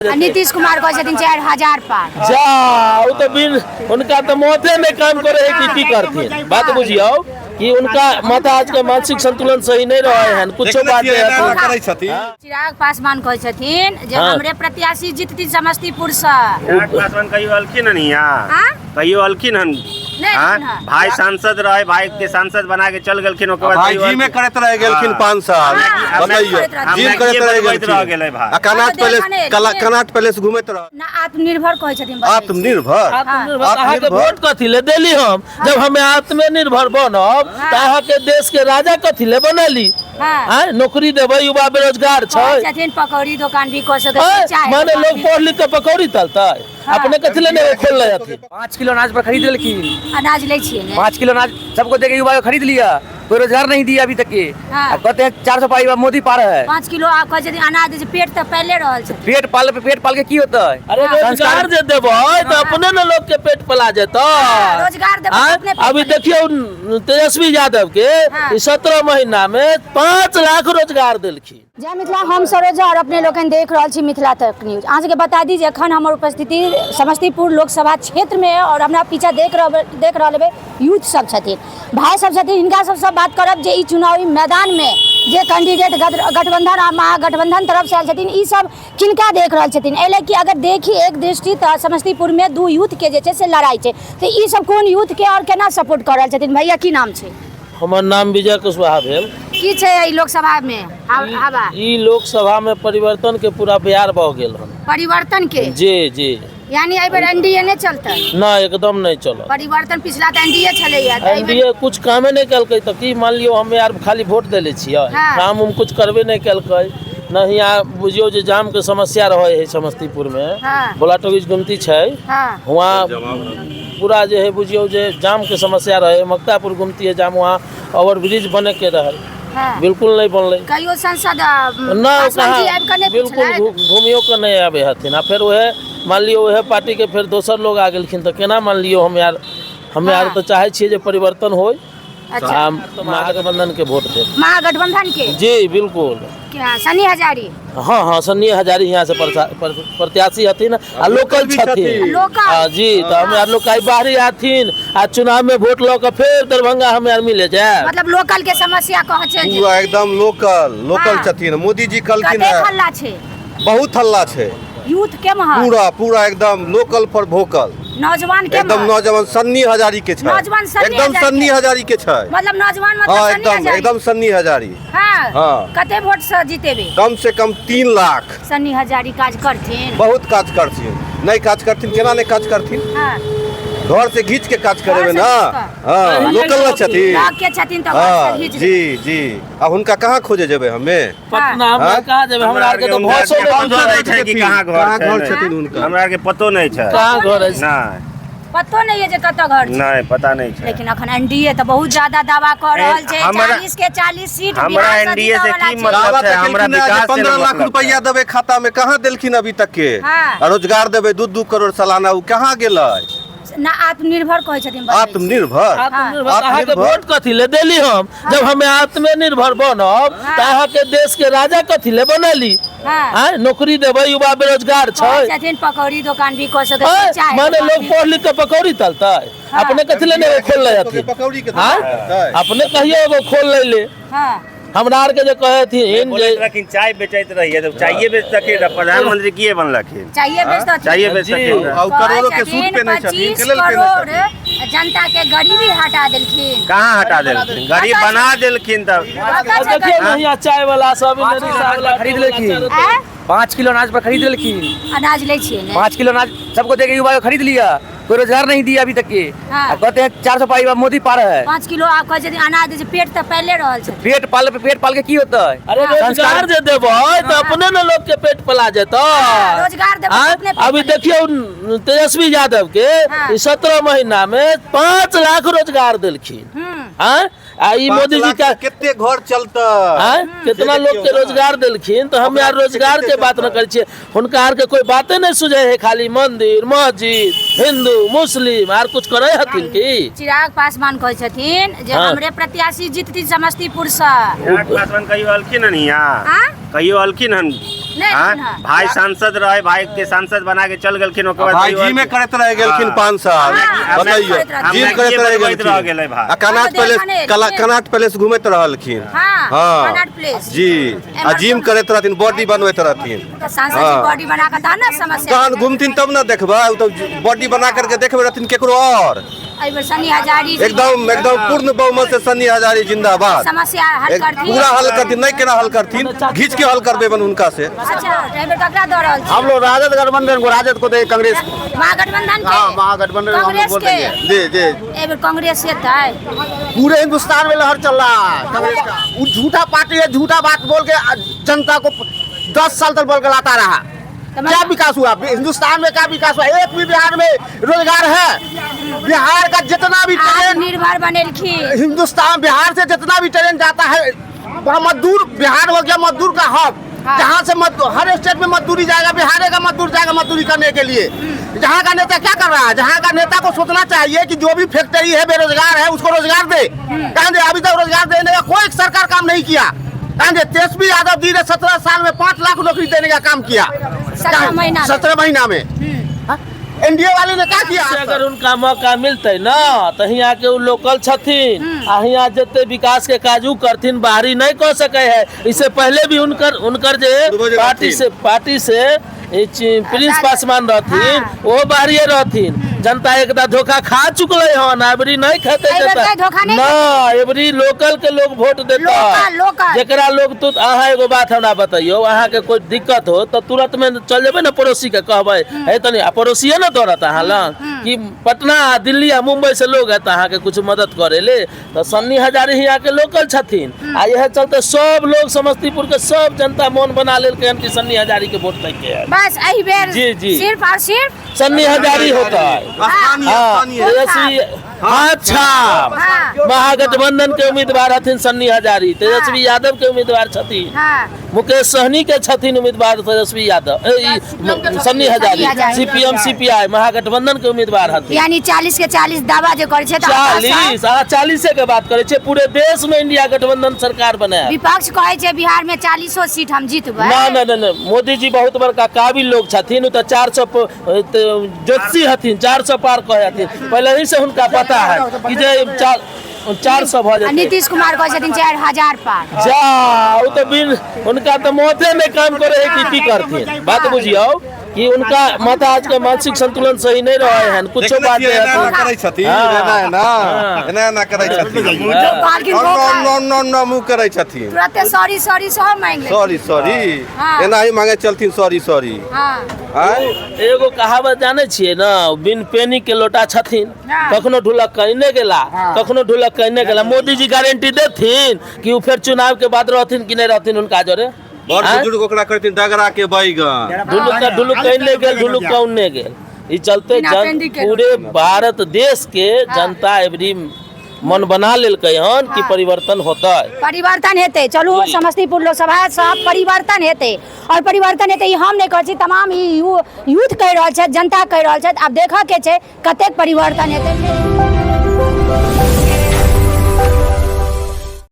आ नीतीश कुमार कहै छथिन 4000 पार। जा ओ तऽ बिन हुनका तऽ मौते नहि काम करे है कि की करथिन। बात बुझियौ कि हुनका माता आज के मानसिक संतुलन सही नहीं रहे हन, कुछो देखने बात छियै, एना एना नहीं। करै छथिन। चिराग पासवान कहै छथिन जे हाँ। हमरे प्रत्याशी जीतती समस्तीपुर से। चिराग पासवान कहियो अलखिन हन यहाँ? हाँ? कहियो अलखिन हन? नहीं हाँ? अलखिन हन। भाई सांसद रहे, भाई के सांसद बना के चल गेलखिन, ओकर बाद भाई कहियो जिमे अलखिन। करैत रह गेलखिन हाँ। 5 साल। हाँ, बताइयो, करैत रह जिम गेलखिन। करैत रह बनबैत रह गेलखिन। गेलै भाई। आ कनाट हाँ, पैलेस, देखा नहि कला एलखिन। कनाट पैलेस घुमैत रह। ना आत्मनिर्भर कहै छथिन बनबै छी। आत्मनिर्भर। आत्मनिर्भर हाँ। अहाँके वोट कथी ले देली हम? जब हमे आत्मनिर्भर बनब तऽ अहाँके देश के राजा कथी ले बनली? हाँ। आँय, नौकरी देबै, युवा बेरोजगार छै। कहै छथिन पकौड़ी दोकान भी कऽ सकै आँय, छी, चाय माने दोकान लोग भी। पढ़ लिख के पकौड़ी तलतै? हाँ। अपने कथी ले नहीं खोल रहे हथिन? 5 किलो अनाज पर खरीद लेलखिन। अनाज लै छियै ने? 5 किलो अनाज सबको देके युवा को खरीद लिया, कोई रोजगार नहीं दिया अभी तक के। हाँ। आ कहते हैं 400 पाई मोदी पार है। 5 किलो आ कहै छथिन अनाज दै छै, पेट तऽ पाले रहल छै। पेट पाल, पेट पाल के की होतै? अरे हाँ। रोजगार जे देबै तऽ अपने ने लोग के पेट पला जेतै। हाँ, रोजगार देबै आँय? अपने पेट अभी पले। देखियौ तेजस्वी यादव के हाँ। 17 महीना में 5 लाख रोजगार देलखिन। जय मिथिला, हम सरोजा और अपने लोकनि देख रहल छी मिथिला तक न्यूज। अहाँ सबके बता दी जे एखन हमर उपस्थिति समस्तीपुर लोकसभा क्षेत्रमे और हमरा पीछा देख रहल हेबै यूथ सब छथिन, भाई सब छथिन। हिनका सबसँ बात करब जे ई चुनावी मैदानमे जे कैंडिडेट गठबंधन आ महागठबंधन तरफ से आयल छथिन, ई सब किनका देख रहल छथिन। एहि लए कि अगर देखी एक दृष्टि तऽ समस्तीपुरमे 2 यूथके जे छै से लड़ाइ छै, तऽ ई सब कोन यूथके और केना सपोर्ट कऽ रहल छथिन? भैया की नाम छै? हमर नाम विजय कुशवाहा भेल। की छै एहि लोकसभा में हवा? ई लोकसभा में परिवर्तन के पूरा बिहार भऽ गेल हन। परिवर्तन के? जी जी। यानी एहि बेर एनडीए नहीं चलतै? ना, एकदम नहीं चलत। परिवर्तन पिछला तऽ एनडीए छलैया, तऽ एहि बेर एनडीए कुछ कामे नहीं केलकै तऽ की मान लियौ हमे आर खाली वोट देले छियै, हाँ। काम उम कुछ करबे नहीं केलकै। न हियाँ बुझियौ जे जाम के समस्या रहै है समस्तीपुर में, हाँ। भोलाटोगीज गुमती छै, हाँ। हुआँ पूरा जे है बुझियौ जे जाम के समस्या रहे। मक्तापुर गुमती है जाम, वहाँ ओवरब्रिज बने के रहे, हाँ। बिल्कुल नहीं बनलै। कहियो सांसद ना पासवान जी आबि कऽ नहि बिल्कुल पुछलथि? घुमियो के नहीं आबै हथिन। आ फेर वएह मान लियौ वएह पार्टी के फेर दोसर लोग आ गेलखिन तऽ केना मान लियौ हम यार, हमे आर हाँ। तऽ चाहै छियै जे परिवर्तन होय। अच्छा। हम महागठबंधन के वोट देब। महागठबंधन के? जी बिल्कुल। क्या सनी हजारी? हाँ हाँ, सन्नी हजारी यहाँ से प्रत्याशी हथिन आ लोकल भी छथिन। छथिन। लोकल। हाँ जी, तऽ हमे आर लोग कहीं बाहरी आथिन आ चुनाव में वोट लऽ के फिर दरभंगा हमे आर मिले जाए। मतलब लोकल के समस्या कहै छै जे- पूरा एकदम लोकल, लोकल हाँ। छथिन। मोदी जी कहलखिन कते है, हल्ला छै? बहुत हल्ला छै। यूथ के महल? पूरा पूरा एकदम लोकल पर भोकल। नौजवान के एकदम महल? नौजवान सन्नी हजारी के छै। नौजवान सन्नी एकदम हजारी सन्नी के। हजारी के छै। मतलब नौजवान मतलब हाँ, सन्नी एकदम हजारी। एकदम सन्नी हजारी। हाँ। हाँ। कते वोट से जीतेबे? कम से कम 3 लाख। सन्नी हजारी काज करथिन? बहुत काज करथिन। नहीं काज करथिन केना नहीं काज करथिन? हाँ। घर से घींच के काज घर करेबे से ना। घींच के। हाँ, लोकल न छथिन। लग के छथिन तऽ घर हाँ, से घींच जी जी। आ हुनका कहाँ खोजे जेबै हमे? पटना हमरा हाँ? कहाँ जेबै? हमरा आरके तऽ हमरा भसो आरके नहि पतो बुझल नहि छै कि कहाँ घर कहाँ छै, घर नहि। छथिन हुनका? हमरा आरके पतो नहि छै। कहाँ घर अछि? नहि। पतो नहीं है जे कतऽ घर छै। नहि, पता नहि छै। लेकिन अखन एनडीए तऽ बहुत ज्यादा दावा कऽ रहल छै, हमरा- 40 के 40 सीट हमरा बिहार से एनडीए से जीतऽ वाला की छै। मतलब दावा छै? तऽ हमरा केलखिन विकास जे से 15 लाख मतलब रुपया छै। देबै खाता में, कहाँ देलखिन अभी तक के? हाँ। आ रोजगार देबै 2-2 करोड़ सालाना, ओ कहाँ गेलै? ना आत्मनिर्भर कहै छथिन बनबै छी। आत्मनिर्भर। आत्मनिर्भर अहाँके आत्मनिर्भर। वोट कथी ले देली हम? जब हमे आत्मनिर्भर बनब तऽ अहाँके देश के राजा कथी ले बनली? हाँ। आँय, नौकरी देबै, युवा बेरोजगार छै। कहै छथिन पकौड़ी दोकान भी कऽ सकै आँय, छी, चाय माने दोकान लोग भी। पढ़ लिख के पकौड़ी तलतै? हाँ। अपने कथी ले नहीं खोल ले हथिन? पकौड़ी के आँय? दोकान करतै। अपने कहियो एगो खोल ले ले। हाँ। हमरा आरके जे कहथिन बोलैत जे रहखिन चाय बेचैत रहियै, तऽ चाइए बेचतखिन तऽ प्रधानमंत्री किए बनलखिन? चाइए बेचतथिन। चाइए बेचतखिन। आ ओ करोड़ों के सूट पेन्है छथिन, 25 के लेल पेन्है करोड़ छथिन? जनता के गरीबी हटा देलखिन। कहाँ हटा देलखिन? गरीब बना देलखिन तब। कतऽ छै देखियौ गरीब? ने हियाँ चाय वाला सब, 5 किलो अनाज पर खरीद लेलखिन। आँय? 5 किलो अनाज पर खरीद लेलखिन। अनाज लै छियै ने? 5 किलो अनाज सबको देके युवा को खरीद लिया, कोई रोजगार नहीं दिया अभी तक के। हाँ। आ कहते हैं 400 पाई मोदी पार है। 5 किलो आ कहै छथिन अनाज दै छै, पेट तऽ पाले रहल छै। पेट पाल, पेट पाल के की होतै? अरे रोजगार जे देबै तऽ अपने ने लोग के पेट पला जेतै। हाँ, रोजगार देबै आँय? अपने पेट अभी पले। देखियौ तेजस्वी यादव के हाँ। 17 महीना में 5 लाख रोजगार देलखिन। आँय? आ ई 5 मोदी जी लाख का कते घर चलतै? आँय? कितना से लोग के देखियौ ना। रोजगार देलखिन तऽ हम यार ओकरा रोजगार के कते बात न चलतै? करै छियै। हुनका आर के कोई बाते नहीं सुझै है, खाली मंदिर मस्जिद हिंदू मुस्लिम आर कुछ करै हथिन की? चिराग पासवान कहै छथिन जे हाँ। हमरे प्रत्याशी जीतती समस्तीपुर से। चिराग पासवान कहियो अलखिन हन हियाँ? हाँ? कहियो अलखिन हन? नहि हाँ? एलखिन हन। भाई सांसद रहे, भाई के सांसद बना के चल गेलखिन, ओकर बाद भाई कहियो जी में अलखिन। करैत रह गेलखिन हाँ। 5 साल। हाँ, बताइयो, करैत रहथिन। जिम करैत रह बनबैत रह गेलै गेलखिन भाई। आ कनाट हम पैलेस देखने कला रहियै। कनाट पैलेस घूमैत रहलखिन। हाँ, कनाट प्लेस। जी, आ एम्हर जिम करैत रहथिन, बॉडी बनबैत रहथिन। तऽ सांसद जी हाँ। बॉडी बना कऽ तहन ने समस्या। तहन घूमथिन तब ने देखबै। ओ तऽ बॉडी बना करके देखबै रहथिन केकरो और। एहि बेर सनी हजारी जी एकदम एकदम पूर्ण बहुमत से सन्नी हजारी जिंदाबाद। समस्या हल करथिन। पूरा हल करथिन। नहीं, केना हल करथिन? घींच के हल करबे बन हुनका से। अच्छा, एहि बेर ककरा दऽ रहल छी? हम लोग राजद गठबंधन को, राजद को दे, कांग्रेस को। महागठबंधन के? हाँ, महागठबंधन को हम लोग कांग्रेस वोट के? देंगे। जी जी। एहि बेर कांग्रेस एतै? पूरे हिंदुस्तान में लहर चल रहा है कांग्रेस का। वो झूठा पार्टी है, झूठा बात बोल के जनता को 10 साल तक बरगलाता रहा। तो क्या विकास हुआ हिंदुस्तान में? क्या विकास हुआ? एक भी बिहार में रोजगार है? बिहार का जितना भी ट्रेन आत्मनिर्भर बनेलखिन। हिंदुस्तान, बिहार से जितना भी ट्रेन जाता है वहाँ मजदूर, बिहार हो गया मजदूर का हब। जहाँ से मजदूर, हर स्टेट में मजदूरी जाएगा, बिहार का मजदूर जाएगा मजदूरी करने के लिए। जहाँ का नेता क्या कर रहा है? जहाँ का नेता को सोचना चाहिए कि जो भी फैक्ट्री है, बेरोजगार है, उसको रोजगार दे। कहाँ दे? अभी तक रोजगार देने का कोई सरकार काम नहीं किया। कहाँ दे? तेजस्वी यादव जी ने 17 साल में 5 लाख नौकरी देने का काम किया। 17 महीना में। 17 महीना में एनडीए वाले ने क्या किया? से अगर उनका मौका मिलतै न तऽ हियाँ के उ लोकल छथिन आ हियाँ जते विकास के काज उ करथिन, बाहरी नहीं कऽ सकै है। इससे पहले भी उनकर उनकर जे पूर्वज पार्टी रहथिन। से पार्टी से ई प्रिंस पासवान रहथिन, ओहो बाहरिये रहथिन। जनता एकटा धोखा खा चुकलै हन, अबरी नहीं खेतै। एहि बेर जनता कोई धोखा नहीं। ना, एबरी लोकल के लोग वोट देता। Local, local. जेकरा लोग तो अहाँ एगो बात हमरा बतैयौ, अहाँके कोई दिक्कत हो तऽ तुरंत में चल जेबै ने, पड़ोसी के कहबै हे तनी, आ पड़ोसिए ने दौड़त अहाँ लग कि पटना आ दिल्ली आ मुंबई से लोग है तऽ अहाँके कुछ मदद करे ले। तऽ सन्नी हजारी हियाँ के लोकल छथिन आ इएह चलते सब लोग, समस्तीपुर के सब जनता मोन बना लेलकै हन कि सन्नी हजारी के वोट दै के है। बस एहि बेर जी, जी। सिर्फ और सिर्फ सन्नी हजारी होता है। स्थानीय स्थानीय। तेजस्वी, अच्छा, महागठबंधन के उम्मीदवार हथिन सन्नी हजारी, तेजस्वी यादव के उम्मीदवार छथिन। मुकेश सहनी के छथिन उम्मीदवार तेजस्वी यादव, ए, ई, सन्नी हजारी। हजारी। सीपीएम सीपीआई महागठबंधन के उम्मीदवार हथिन। यानी 40 के 40 दावा जे करै छै तऽ अहाँ सब- 40, अहाँ 40 के बात करै छियै। पूरे देश में इंडिया गठबंधन सरकार बनाया। विपक्ष कहै छै बिहार में 40 सीट हम जीतबै। ना ना ना ना, मोदी जी बहुत बड़का काबिल लोग छथिन। उ तऽ 400 ज्योतिषी हथिन, 400 पार कहै हथिन। पहले ही से हुनका पता है कि जे 400 भऽ आ जेतै। नीतीश कुमार कहै छथिन 4000 पार। जा, ओ तऽ बिन हुनका तऽ मौते नहि काम करे है कि की करथिन। बात बुझियौ कि उनका माता आज के मानसिक संतुलन सही नहीं रहे हन, कुछो देखने बात छियै, एना नहीं। एना करै छथिन। एना एना एना एना करै छथिन। कहलखिन और धोखा। नो नो नो मुँह करै छथिन। तुरते सॉरी सॉरी सब मांगि लेलखिन। Sorry sorry. हाँ। एना ही मांगे चलथिन सॉरी सॉरी। आँय? एगो कहावत जानै छियै ने, बिन पेनी के लोटा छथिन। कखनो ढुलक कहीने गेला, कखनो ढुलक कहीने गेला। मोदी जी गारंटी देथिन कि उ फेर चुनाव के बाद रहथिन कि नहीं रहथिन हुनका जरे? बड़ आँय? बुजुर्ग ओकरा करथिन डगरा के बैगन। ढुलुक ढुलुक कहीं गेल, ढुलुक कौन गेल। ई चलते बिना जन पेंदी के। पूरे भारत देश के जनता एबरी मन बना लेलकै हन कि परिवर्तन होतै। परिवर्तन हेतै। चलू, समस्तीपुर लोकसभा सब परिवर्तन हेतै और परिवर्तन हेतै ई हम नहि कहै छी, तमाम ई यूथ कहि रहल छथि, जनता कहि रहल छथि। आब देखऽ के छै कतेक परिवर्तन हेतै।